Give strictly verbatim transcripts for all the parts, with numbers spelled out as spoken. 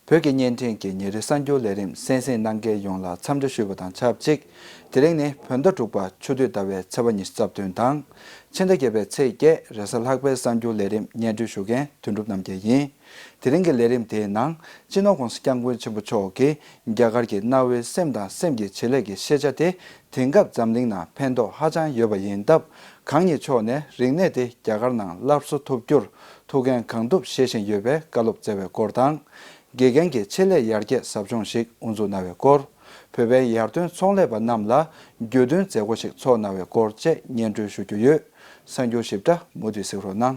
བོད་ཀྱི་བརྙན་འཕྲིན་གྱི་ཉིན་རེའི་གསར་འགྱུར་ལས་རིམ་གསན་གཟིགས་གནང་མཁན་ཡོངས་ལ་འཚམས་འདྲི་ཞུས་པ་དང་ཆབས་ཅིག་དེ་རིང་ནི་བོད་ཟླ་དྲུག་པ་ཆུ་སྟོད་ཟླ་བའི་ཚེས་པ་ཉི་ཤུ་རྩ་བདུན་དང་། ཕྱི་ཟླ་བརྒྱད་པའི་ཚེས་བརྒྱད་རེས་གཟའ་ལྷག་པའི་གསར་འགྱུར་ལས་རིམ་སྙན་སྒྲོན་ཞུ་མཁན་དོན་གྲུབ་རྣམ་རྒྱལ་ཡིན། དེ་རིང་གི་ལས་རིམ་དེའི་ནང་སྤྱི་ནོར་༸གོང་ས་༸སྐྱབས་མགོན་ཆེན་པོ་མཆོག་གིས་རྒྱ་གར་གྱི་གནའ་བོའི་སེམས་དང་སེམས་ཀྱི་བྱེད་ལས་ཀྱི་ཤེས་བྱ་དེ་དེང་སྐབས་འཛམ་གླིང་ནང་ཕན་ཐོགས་ཧ་ཅང་ཡོད་པ་ཡིན་སྟབས། གང་ཉིད་མཆོག་ནས་རིག་གནས་དེ་རྒྱ་གར་ནང་སླར་གསོ་ཐུབ་རྒྱུར་ཐུགས་འགན་གང་ཐུབ་བཞེས་བཞིན་ཡོད་པའི་བཀའ་སློབ་སྩལ་བའི་སྐོར་དང་། དགེ་རྒན་གྱི་ཆེད་ལས་ཡར་རྒྱས་ཟབ་སྦྱོང་ཞིག་དབུ་འཛུགས་གནང་བའི་སྐོར། བོད་པའི་ཡར་ཐོན་ཚོང་ལས་པ་རྣམས་ལ་རྒྱུས་སྟོན་མཛད་སྒོ་ཞིག་ཚོགས་གནང་བའི་སྐོར་བཅས་སྙན་སྒྲོན་ཞུ་རྒྱུ་ཡོད། གསར་འགྱུར་ཞིབ་ཕྲ་མུ་མཐུད་གཟིགས་རོགས་གནང་།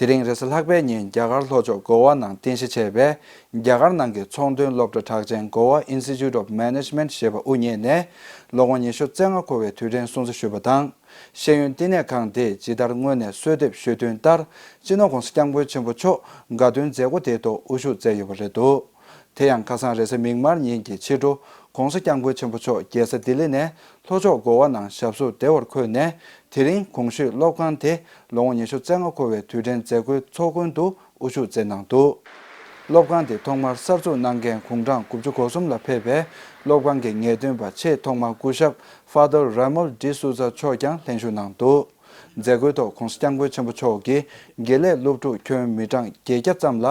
དེ་རིང་རེས་གཟའ་ལྷག་པའི་ཉིན་རྒྱ་གར་ལྷོ་ཕྱོགས་གོ་བ་ནང་རྟེན་གཞི་བྱས་པའི་རྒྱ་གར་ནང་གི་ཚོང་དོན་སློབ་གྲྭ་གྲགས་ཅན་Goa Institute of Management ཞེས་པ་དབུ་བརྙེས་ནས་ལོ་ངོ་ཉི་ཤུ་རྩ་ལྔ་འཁོར་བའི་དུས་དྲན་སྲུང་བརྩི་ཞུས་པ་དང་། ཤེས་ཡོན་བསྟི་གནས་ཁང་དེས་ཇི་ལྟར་སྔོན་ནས་གསོལ་འདེབས་ཞུས་དོན་ལྟར་སྤྱི་ནོར་༸གོང་ས་༸སྐྱབས་མགོན་ཆེན་པོ་མཆོག་དགའ་སྟོན་མཛད་སྒོ་དེའི་ཐོག་དབུ་བཞུགས་མཛད་ཡོད་པ་རེད་འདུག་དེ་ཡང་ཁ་སང་རེས་གཟའ་མིག་དམར་ཉིན་གྱི་ཕྱི་དྲོ་༸གོང་ས་༸སྐྱབས་མགོན་ཆེན་པོ་མཆོག་རྒྱལ་ས་ལྡི་ལི་ནས་ལྷོ་ཕྱོགས་གོ་བ་ནང་ཞབས་སོར་བདེ་བར་འཁོད་ནས། དེ་རིང་གོང་ཞུས་སློབ་ཁང་དེ་ལོ་ངོ་ཉི་ཤུ་རྩ་ལྔ་འཁོར་བའི་དུས་དྲན་མཛད་སྒོའི་ཚོགས་མགོན་དུ་དབུ་བཞུགས་མཛད་གནང་འདུག་སློབ་ཁང་དེ་ཐོག་མར་གསར་འཛུགས་གནང་མཁན་དགུང་གྲངས་དགུ་བཅུ་གོ་གསུམ་ལ་ཕེབས་པའི་སློབ་ཁང་གི་ངེས་སྟོན་པ་ཆེས་ཐོག་མ་སྐུ་ཞབས་Father Ramon D'Souza མཆོག་ཀྱང་ལྷན་ཞུགས་གནང་འདུག་མཛད་སྒོའི་ཐོག་༸གོང་ས་༸སྐྱབས་མགོན་ཆེན་པོ་མཆོག་གིས་དགེ་ལས་སློབ་ཕྲུག་ཁྱོན་མི་གྲངས་བརྒྱད་བརྒྱ་ཙམ་ལ་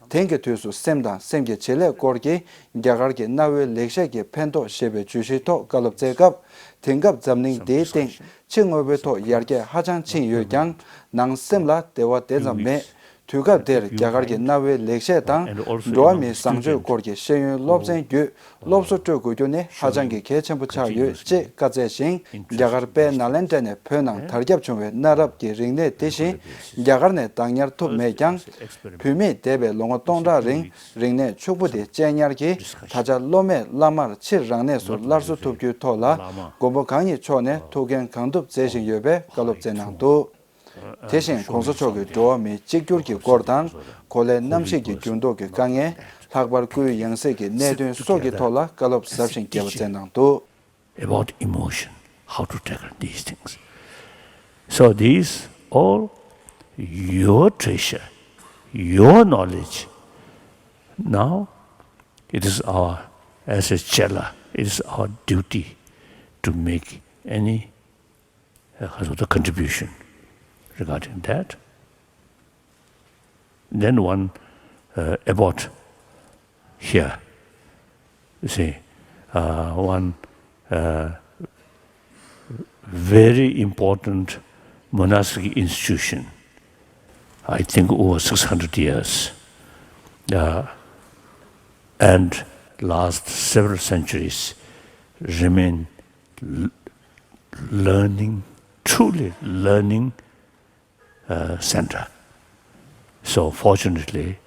དེང་གི་དུས་སུ་སེམས་དང་སེམས་ཀྱི་བྱེད་ལས་སྐོར་གྱི་རྒྱ་གར་གྱི་གནའ་བོའི་ལེགས་བཤད་ཀྱི་ཕན་ཐོགས་ཞེས་པའི་བརྗོད་གཞིའི་ཐོག་བཀའ་སློབ་སྩལ་སྐབས། དེང་སྐབས་འཛམ་གླིང་འདིའི་སྟེང་ཕྱི་དངོས་པོའི་ཐོག་ཡར་རྒྱས་ཧ་ཅང་ཕྱིན་ཡོད་ཀྱང་ནང་སེམས་ལ་བདེ་བ་དེ་ཙམ་མེད། དུས་སྐབས་དེར་རྒྱ་གར་གྱི་གནའ་བོའི་ལེགས་བཤད་དང་འགྲོ་བ་མིའི་བཟང་སྤྱོད་སྐོར་གྱི་ཤེས་ཡོན་སློབ་ཚན་བརྒྱུད་སློབ་གསོ་སྤྲོད་དགོས་རྒྱུ་ནི་ཧ་ཅང་གི་གལ་ཆེན་པོ་ཆགས་ཡོད་ཅེས་བཀའ་སྩལ་ཞིང་། རྒྱ་གར་དཔལ་ནཱ་ལེནྡྲ་ནས་བོད་ནང་དར་ཁྱབ་བྱུང་བའི་གནའ་རབས་ཀྱི་རིག་གནས་དེ་བཞིན་རྒྱ་གར་ནས་བདག་ཉར་ཐུབ་མེད་ཀྱང་། བོད་མིས་འདས་པའི་ལོ་ངོ་སྟོང་ཕྲག་རིང་རིག་གནས་ཕྱུག་པོ་དེ་གཅེས་ཉར་གྱིས་ད་ཆ་སློབ་མས་བླ་མར་ཕྱིར་རང་གནས་སུ་སླར་གསོ་ཐུབ་རྒྱུའི་ཐོག་ལ་མགོན་པོ་གང་ཉིད་མཆོག་ནས་ཐུགས་འགན་གང་ཐུབ་མཛད་བཞིན་ཡོད་པའི་བཀའ་སློབ་སྩལ་གནང་འདུག་དེ་བཞིན་གོང་ས་མཆོག་གིས་འགྲོ་བ་མིའི་གཅིག་གྱུར་གྱི་སྐོར་དང་། གོ་ལའི་གནམ་གཤིས་ཀྱི་འགྱུར་ལྡོག་གི་དཀའ་ངལ། ལྷག་པར་སྐུའི་ཡང་སྲིད་ཀྱི་གནད་དོན་སོགས་ཀྱི་ཐོག་ལ་བཀའ་སློབ་ཟབ་ཞིང་རྒྱས་པ་སྩལ་གནང་འདུག about emotion, how to tackle these things. So these all your treasure, your knowledge. Now it is our, as a chela, it is our duty to make any uh, sort of contribution regarding that. Then one uh, about here, you see, uh, one uh, very important monastic institution, I think over six hundred years, uh, and last several centuries remain l- learning, truly learning uh, center. So fortunately,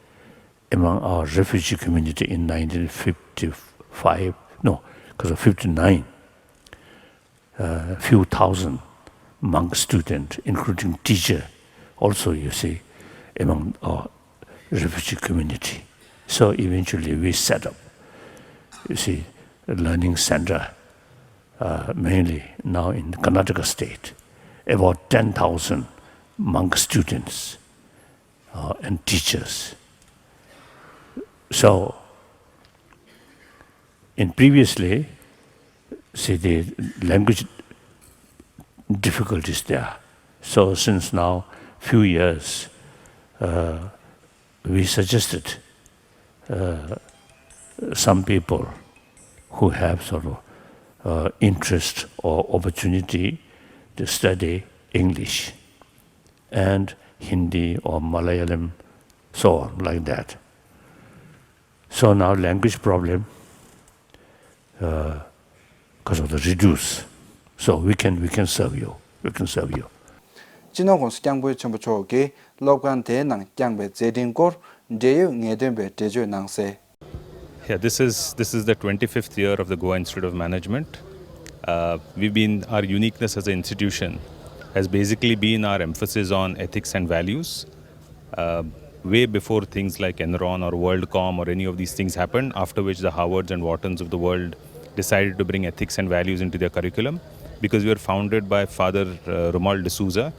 among our refugee community in nineteen fifty-five, no, because of fifty-nine, a few thousand monk student, including teacher, also you see, among our refugee community. So eventually we set up, you see, a learning center, uh, mainly now in Karnataka state, about ten thousand monk students uh, and teachers. So, in previously, see the language difficulties there. So since now few years, uh, we suggested uh, some people who have sort of uh, interest or opportunity to study English and Hindi or Malayalam, so on, like that. So now language problem, uh, because of the reduce, so we can we can serve you, we can serve you. སྤྱི་ནོར་༸གོང་ས་༸སྐྱབས་མགོན་ཆེན་པོ་མཆོག་གིས་སློབ་ཁང་དེའི་ནང་བསྐྱངས་པའི་མཛད་འཕྲིན་སྐོར་འབྲེལ་ཡོད་ངེས་སྟོན་པས་འགྲེལ་བརྗོད་གནང་གསལ། Yeah, this is this is the twenty-fifth year of the Goa Institute of Management. Uh, we've been our uniqueness as an institution has basically been our emphasis on ethics and values. Uh, way before things like Enron or WorldCom or any of these things happened, after which the Howards and Whartons of the world decided to bring ethics and values into their curriculum, because we were founded by Father uh, Romuald D'Souza.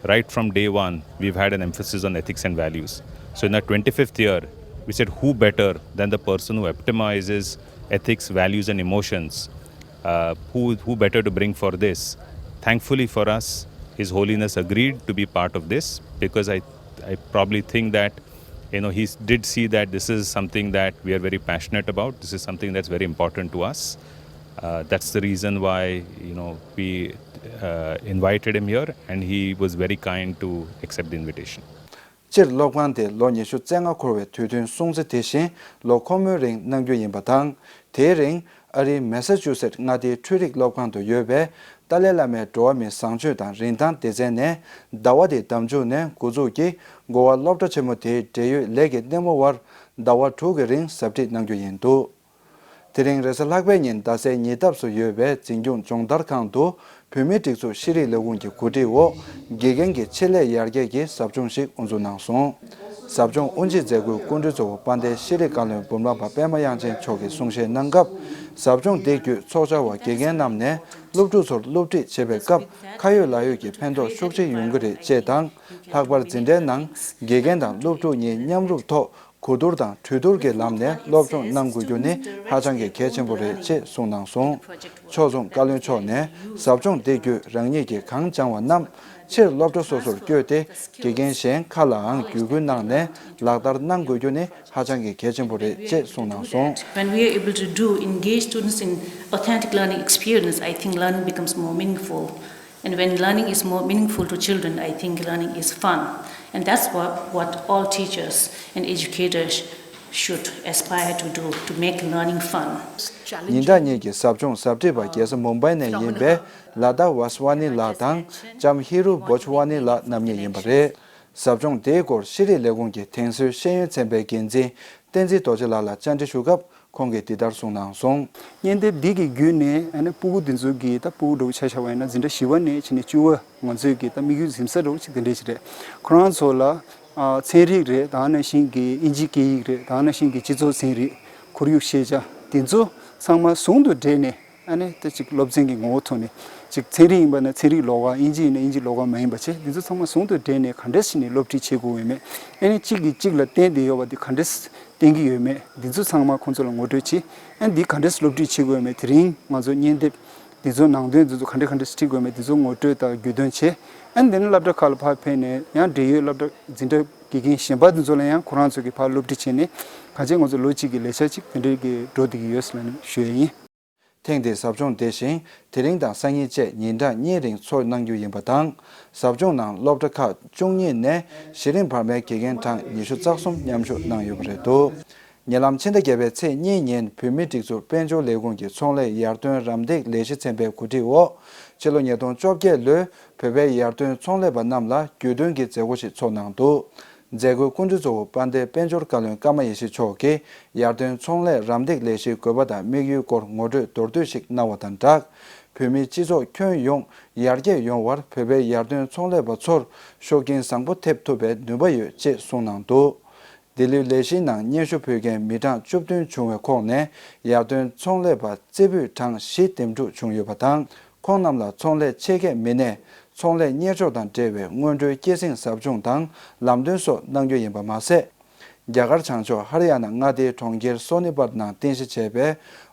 Right from day one, we've had an emphasis on ethics and values. So in our twenty-fifth year, We said, "Who better than the person who epitomizes ethics, values, and emotions? Uh, who, who better to bring for this?" Thankfully for us, His Holiness agreed to be part of this because I, I probably think that, you know, he did see that this is something that we are very passionate about. This is something that's very important to us. Uh, that's the reason why, you know, we uh, invited him here, and he was very kind to accept the invitation. སྤྱིར་སློབ་ཁང་དེ་ལོ་ཉི་ཤུ་རྩ་ལྔ་འཁོར་བའི་དུས་སྟོན་སྲུང་བརྩི་དེ་བཞིན་ལོ་འཁོར་མོའི་རིང་གནང་རྒྱུ་ཡིན་པ་དང་། དེའི་རིང་ཨ་རིའི་མེ་ས་ཅུ་སེད་མངའ་སྡེའི་འཕྲུལ་རིག་སློབ་ཁང་དུ་ཡོད་པའི་ཏཱ་ལའི་བླ་མའི་འགྲོ་བ་མིའི་བཟང་སྤྱོད་དང་རིན་ཐང་སྡེ་ཚན་ནས་ཟླ་བ་འདིའི་ཟླ་མཇུག་ནས་འགོ་འཛུགས་ཀྱིས་འགོ་བ་སློབ་གྲྭ་ཆེན་མོ་དེའི་འབྲེལ་ཡོད་ལས་ཀྱི་སྣེ་མོ་བར་ཟླ་བ་དྲུག་གི་རིང་ཟབ་ཁྲིད་གནང་རྒྱུ་ཡིན་འདུག་དེ་རིང་རེས་གཟའ་ལྷག་པའི་ཉིན་ཟླ་སའི་ཉེ་འདབས་སུ་ཡོད་པའི་འཛིན་སྐྱོང་སྦྱོང་བརྡར་ཁང་དུ་བོད་མིའི་སྒྲིག་འཛུགས་ཤེས་རིག་ལས་ཁུངས་ཀྱི་གོ་སྒྲིག་འོག་དགེ་རྒན་གྱི་ཆེད་ལས་ཡར་རྒྱས་ཀྱི་ཟབ་སྦྱོང་ཞིག་དབུ་འཛུགས་གནང་སོང་། ཟབ་སྦྱོང་དབུ་འབྱེད་མཛད་སྒོའི་སྐུ་མགྲོན་གཙོ་བོ་དཔལ་ལྡན་ཤེས་རིག་བཀའ་བློན་འབུམ་རམས་པ་པད་མ་དབྱངས་ཅན་མཆོག་གིས་གསུང་བཤད་གནང་སྐབས། ཟབ་སྦྱོང་འདི་བརྒྱུད་ཚོགས་བཅར་བ་དགེ་རྒན་རྣམས་ནས་སློབ་ཕྲུག་ཚོར་སློབ་ཁྲིད་བྱེད་པའི་སྐབས་ཁ་ཡོད་ལག་ཡོད་ཀྱི་ཕན་ཐོགས་ཤུགས་ཆེ་ཡོང་གི་རེད་ཅེས་དང་། ལྷག་པར་འཛིན་གྲྭའི་ནང་དགེ་རྒན་དང་སློབ་ཕྲུག་གཉིས་མཉམ་རུབ་ཐོག་གོ་བསྡུར་དང་གྲོས་བསྡུར་གྱི་ལམ་ནས་སློབ་སྦྱོང་གནང་དགོས་རྒྱུ་ནི་ཧ་ཅང་གི་གལ་ཆེན་པོ་རེད་ཅེས་གསུངས་གནང་སོང་། ཕྱོགས་མཚུངས་བཀའ་བློན་མཆོག་ནས་ཟབ་སྦྱོང་འདི་བརྒྱུད་རང་ཉིད་ཀྱིས་གང་སྦྱངས་པ་རྣམས་ཕྱིར་སློབ་གྲྭ་སོ་སོར་བསྐྱོད་དེ་དགེ་རྒན་གཞན་ཁག་ལའང་བརྒྱུད་སྐུལ་གནང་ནས་ལག་བསྟར་གནང་དགོས་རྒྱུ་ནི་ཧ་ཅང་གི་གལ་ཆེན་པོ་རེད་ཅེས་གསུངས་གནང་སོང་། When we are able to do, engage students in authentic learning experience, I think learning becomes more meaningful. And when learning is more meaningful to children, I think learning is fun. And that's what, what all teachers and educators should aspire to do, to make learning fun. ཉིན་གྲངས་གཉིས་ཀྱི་ཟབ་སྦྱོང་ཟབ་ཁྲིད་པ་རྒྱལ་ས་མུམ་བྷའི་ནས་ཡིན་པའི་ལ་དྭགས་ཝཱ་སི་ཝཱ་ནི་ལགས་དང་ལྕམ་ཧི་རུ་བོ་ཆུ་ཝཱ་ནི་ལགས་རྣམ་གཉིས་ཡིན་པ་རེད། ཟབ་སྦྱོང་དེའི་སྐོར་ཤེས་རིག་ལས་ཁུངས་ཀྱི་དེང་སྲོལ་ཤེས་ཡོན་ཚན་པའི་འགན་འཛིན་བསྟན་འཛིན་རྡོ་རྗེ་ལགས་ལ་བཅར་འདྲི་ཞུ་སྐབས། ཁོང་གིས་འདི་ལྟར་གསུངས་གནང་སོང་། བརྙན་དེབ་འདི་གི་བརྒྱུད་ནས་ཨ་ནི་སྤུ་གུ་འདི་ཚོ་གི་ད་སྤུ་གུ་འདྲ་བོ་ཆ་བཞག་པ་ཡིན་ན་འཛིན་གྲྭ་བཞི་པ་ནས་ཕྱིན་ནས་བཅུ་པ་ང་ཚོས་ཀྱི་ད་དམིགས་ཡུལ་འཛིན་ས་འདྲ་བོ་ཅིག་དེ་འདྲས་ཅིག་རེད། ཁོ་རང་ཚོ་ལ་ཨ་ཚན་རིག་རེད། ད་ག་ནང་བཞིན་གྱི་དབྱིན་ཇིའི་སྐད་ཡིག་རེད། ད་ག་ནང་བཞིན་གྱི་སྤྱི་ཚོགས་ཚན་རིག་ཁོར་ཡུག་ཤེས་བྱ་འདི་ཚོ་ཚང་མ་ཟུང་དུ་འབྲེལ་ནས་ཨ་ནི་ད་ཅིག་སློབ་ཚན་གྱི་ངོ་བོ་ཐོག་ནས་ཅིག་ཚན་རིག་ཡིན་པ་ན་ཚན་རིག་ཀློག་པ། དབྱིན་ཇི་ཡིན་ན་དབྱིན་ཇི་ཀློག་པ་མ་ཡིན་པ་བྱས་འདི་ཚོ་ཚང་མ་ཟུང་དུ་འབྲེལ་ནས་ག་འདྲས་ཞིག་ནས་སློབ་ཁྲིད་བྱེད་དགོས་ཡོད་མེད། ཨ་ནི་གཅིག་གིས་གཅིག་ལ་བརྟེན་བསྡད་ཡོད་པ་འདི་ག་འདྲས་བསྟན་གྱི་ཡོད་མེད། འདི་ཚོ་ཚང་མ་ཁོང་ཚོ་ལ་ངོ་སྤྲོད་བྱས། ཨ་ནི་འདི་ག་འདྲས་སློབ་ཁྲིད་བྱེད་དགོས་མེད། དེ་རིང་ང་ཚོ་བརྙན་དེབ་འདི་ཚོ་ནང་དོན་འདི་ཚོ་ག་འདྲས་ག་འདྲས་ཁྲིད་དགོས་མེད་འདི་ཚོ་ངོ་སྤྲོད་དང་རྒྱུས་སྟོན་བྱས། ཨ་ནི་འདི་ནི་སློབ་གྲྭ་ཁག་ལ་ཕར་ཕེབས་ནས་ཡང་འབྲེལ་ཡོད་སློབ་གྲྭ་འཛིན་གྲྭ་དགེ་རྒན་གཞན་པ་འདི་ཚོ་ལ་ཡང་ཁོ་རང་ཚོ་གིས་ཕར་སློབ་ཁྲིད་བྱས་ནས་གང་ཅི་ང་ཚོ་ལོ་གཅིག་གི་ལས་འཆར་ཅིག་དེ་འདྲས་ཀྱི་འགྲོ་བསྡད་ཀྱི་ཡོད་ཟེར་ལབ་ནས་ཞུ་ཡ་ཡིན། ཐེངས་འདིའི་ཟབ་སྦྱོང་དེ་བཞིན་དེ་རིང་དང་སང་ཉིན་བཅས་ཉིན་གྲངས་གཉིས་རིང་འཚོགས་གནང་རྒྱུ་ཡིན་པ་དང་། ཟབ་སྦྱོང་ནང་སློབ་གྲྭ་ཁག་བཅུ་གཉིས་ནས་གཞི་རིམ་བར་མའི་དགེ་རྒན་གྲངས་ཉི་ཤུ་རྩ་གསུམ་མཉམ་ཞུགས་གནང་ཡོད་པ་རེད་འདུག་ཉེ་ལམ་ཕྱི་ཟླ་བརྒྱད་པའི་ཚེས་གཉིས་ཉིན་བོད་མིའི་སྒྲིག་འཛུགས་དཔལ་འབྱོར་ལས་ཁུངས་ཀྱི་ཚོང་ལས་ཡར་ཐོན་རམ་འདེགས་ལས་གཞི་ཚན་པའི་གོ་སྒྲིག་འོག་ཕྱི་ལོ་ཉིས་སྟོང་བཅོ་བརྒྱད་ལོའི་བོད་པའི་ཡར་ཐོན་ཚོང་ལས་པ་རྣམས་ལ་རྒྱུས་སྟོན་གྱི་མཛད་སྒོ་ཞིག་ཚོགས་གནང་འདུག་མཛད་སྒོའི་སྐུ་མགྲོན་གཙོ་བོ་དཔལ་ལྡན་དཔལ་འབྱོར་བཀའ་བློན་ཀརྨ་ཡེ་ཤེས་མཆོག་གིས་ཡར་ཐོན་ཚོང་ལས་རམ་འདེགས་ལས་གཞིའི་དགོས་པ་དང་དམིགས་ཡུལ་སྐོར་ངོ་སྤྲོད་མདོར་བསྡུས་ཤིག་གནང་བ་དང་སྦྲགས། བོད་མིའི་སྤྱི་ཚོགས་ཁྱོན་ཡོངས་ཡར་རྒྱས་ཡོང་བར་བོད་པའི་ཡར་ཐོན་ཚོང་ལས་པ་ཚོར་ཤུགས་རྐྱེན་བཟང་པོ་ཐེབས་ཐུབ་པའི་ནུས་པ་ཡོད་ཅེས་གསུངས་གནང་འདུག་འདི་ལོའི་ལས་གཞིའི་ནང་སྙན་ཞུ་ཕུལ་མཁན་མི་གྲངས་བཅུ་བདུན་བྱུང་བའི་ཁོངས་ནས་ཡར་ཐོན་ཚོང་ལས་པ་རྩེ་ཕུད་གྲངས་བཞི་འདེམས་སྒྲུག་བྱུང་ཡོད་པ་དང་། ཁོང་རྣམས་ལ་ཚོང་ལས་ཆེད་མཁས་མི་སྣས་ཚོང་ལས་གཉེར་ཕྱོགས་དང་འབྲེལ་བའི་སྔོན་འགྲོའི་སྐྱེད་སྲིང་ཟབ་སྦྱོང་དང་ལམ་སྟོན་སོགས་གནང་རྒྱུ་ཡིན་པ་མ་ཟད། རྒྱ་གར་བྱང་ཕྱོགས་ཧ་རི་ཡ་ན་མངའ་སྡེའི་གྲོང་ཁྱེར་སོ་ནི་པར་ནང་རྟེན་གཞི་བྱས་པའི་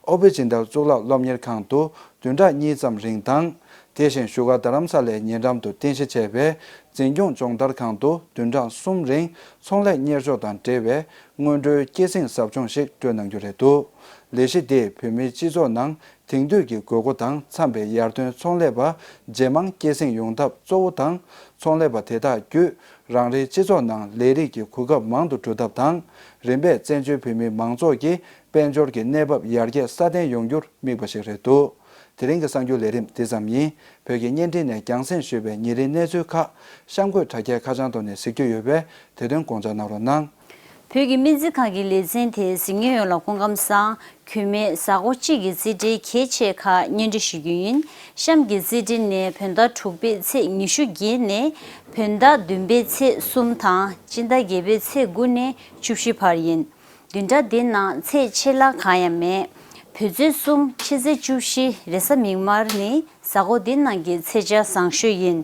ཨོ་བྷི་ཇིན་དལ་གཙུག་ལག་སློབ་གཉེར་ཁང་དུ་བདུན་ཕྲག་གཉིས་ཙམ་རིང་དང་། དེ་བཞིན་བཞུགས་སྒར་རྡ་རམ་ས་ལའི་ཉེ་འགྲམ་དུ་རྟེན་གཞི་བྱས་པའི་འཛིན་སྐྱོང་སྦྱོང་བརྡར་ཁང་དུ་བདུན་ཕྲག་གསུམ་རིང་ཚོང་ལས་གཉེར་ཕྱོགས་དང་འབྲེལ་བའི་སྔོན་འགྲོའི་སྐྱེད་སྲིང་ཟབ་སྦྱོང་ཞིག་སྤྲོད་གནང་རྒྱུ་རེད་འདུག་ལས་གཞི་དེས་བོད་མིའི་སྤྱི་ཚོགས་ནང་དེང་དུས་ཀྱི་དགོས་མཁོ་དང་འཚམ་པའི་ཡར་ཐོན་ཚོང་ལས་པ་ཇེ་མང་སྐྱེད་སྲིང་ཡོང་ཐབས་གཙོ་བོ་དང་། ཚོང་ལས་པ་དེ་དག་བརྒྱུད་རང་རེའི་སྤྱི་ཚོགས་ནང་ལས་རིགས་ཀྱི་གོ་སྐབས་མང་དུ་འགྲོ་ཐབས་དང་། རིམ་པས་བཙན་བྱོལ་བོད་མིའི་མང་ཚོགས་ཀྱི་དཔལ་འབྱོར་གྱི་གནས་བབ་ཡར་རྒྱས་སྲ་བརྟན་ཡོང་རྒྱུར་དམིགས་པ་ཞིག་རེད་འདུག་དེ་རིང་གི་གསར་འགྱུར་ལས་རིམ་འདི་ཙམ་ཡིན། བོད་ཀྱི་བརྙན་འཕྲིན་ནས་རྒྱང་སྲིང་ཞུས་པའི་ཉིན་རེའི་གནས་ཚུལ་ཁག་གཤམ་འཁོད་དྲ་རྒྱའི་ཁ་བྱང་ཐོག་ནས་གཟིགས་རྒྱུ་ཡོད་པས་དེ་དོན་དགོངས་འཇགས་གནང་རོགས་གནང་། བོད་ཀྱི་སྨན་རྩིས་ཁང་གི་ལེ་ཚན་དེ་གཟིགས་མཁན་ཡོངས་ལ་སྐུ་ཁམས་བཟང་། གུས་མོས་གཟའ་འཁོར་གཅིག་གི་རྩིས་འབྲས་གལ་ཆེ་ཁག་སྙན་སྒྲོན་ཞུ་རྒྱུ་ཡིན། གཤམ་གྱི་རྩིས་འབྲས་ནི་བོད་ཟླ་དྲུག་པའི་ཚེས་ཉི་ཤུ་བརྒྱད་ནས་བོད་ཟླ་བདུན་པའི་ཚེས་གསུམ་དང་སྤྱི་ཟླ་བརྒྱད་པའི་ཚེས་དགུ་ནས་བཅུ་བཞི་བར་ཡིན། བདུན་ཕྲག་འདིའི་ནང་ཚེས་ཆད་ལྷག་གང་ཡང་མེད། བོད་ཚེས་གསུམ་ཕྱི་ཚེས་བཅུ་བཞི་རེས་གཟའ་མིག་དམར་ནི་གཟའ་འཁོར་འདིའི་ནང་གི་ཚེས་ཆ་བཟང་ཤོས་ཡིན།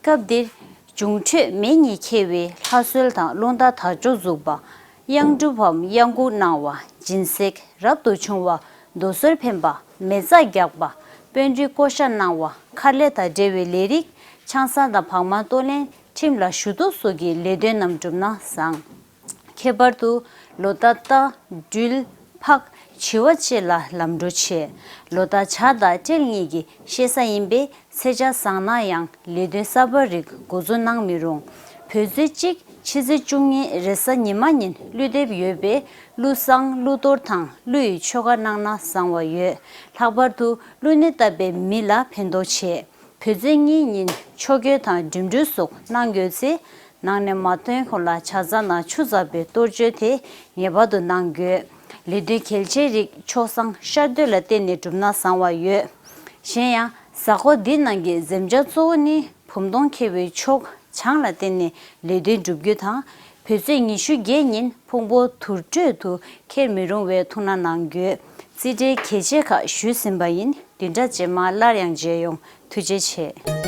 སྐབས་འདིར་འབྱུང་འཕྲོད་མེ་གཉིས་འཁྱེར་བའི་ལྷ་གསོལ་དང་རླུང་རྟ་དར་ལྕོག་འཛུགས་པ། གཡང་སྒྲུབ་བམ་གཡང་འགུགས་གནང་བ། སྦྱིན་སྲེག་རབ་ཏུ་བྱུང་བ། རྡོ་སོལ་འཕེན་པ། མེ་བཙའ་རྒྱག་པ། དཔོན་རིགས་བསྐོ་བཞག་གནང་བ། མཁར་ལས་དང་འབྲེལ་བའི་ལས་རིགས། ཆང་ས་དང་བག་མ་གཏོར་ལེན། ཁྲིམས་ལ་ཞུ་གཏུག་སོགས་ཀྱི་ལས་དོན་རྣམས་བསྒྲུབས་ན་བཟང་། ཁྱད་པར་དུ་ལོ་རྟ་རྟ། སྦྲུལ། ཕག་བྱི་བ་བཅས་ལ་ལམ་འགྲོ་ཆེ། ལོ་རྟ་བྱ་དང་སྤྲེལ་གཉིས་ཀྱི་གཤེད་ས་ཡིན་པས་ཚེས་ཆ་བཟང་ན་ཡང་ལས་དོན་གསར་པ་རིགས་འགོ་འཛུགས་གནང་མི་རུང་། བོད་ཚེས་གཅིག་ཕྱི་ཚེས་བཅུ་གཉིས་རེས་གཟའ་ཉི་མ་ཉིན་ཀླུ་འདེབས་ཡོད་པས་ཀླུ་བསང་ཀླུ་གཏོར་དང་ཀླུ་ཡི་ཆོ་ག་གནང་ན་བཟང་བ་ཡོད། ལྷག་པར་དུ་ཀླུ་ནད་བཏབ་པའི་མི་ལ་ཕན་ཐོགས་ཆེ། བོད་ཚེས་གཉིས་ཉིན་ཆོ་གའི་དང་འགྲིམ་འགྲུལ་སོགས་གནང་དགོས་ཚེ། ནང་ནས་མ་ཐོན་གོང་ལ་ཇ་ཚ་ནང་ཆུ་ཚ་བའི་གཏོར་བཅོས་དེ་ངེས་པར་དུ་གནང་དགོས། ལས་དོན་གལ་ཆེའི་རིགས་ཆོག་བཟང་ཤར་བསྟོད་ལ་བརྟེན་ནས་བསྒྲུབས་ན་བཟང་བ་ཡོད། གཞན་ཡང་གཟའ་འཁོར་འདི་ནང་གི་འཛེམ་བྱ་གཙོ་བོ་ནི་བུམ་སྟོང་འཁྱེར་བའི་ཕྱོགས་བྱང་ལ་བརྟེན་ནས་ལས་དོན་བསྒྲུབ་རྒྱུ་དང་། བོད་ཚེས་ཉི་ཤུ་བརྒྱད་ཉིན་ཕུང་པོ་དུར་ཁྲོད་དུ་འཁྱེར་མི་རུང་བའི་ཐུགས་སྣང་གནང་དགོས། རྩིས་འབྲེལ་གལ་ཆེ་ཁག་ཞུས་ཟིན་པ་ཡིན། འདི་འདྲ་རྗེས་མ་སླར་ཡང་མཇལ་ཡོང་། ཐུགས་རྗེ་ཆེ།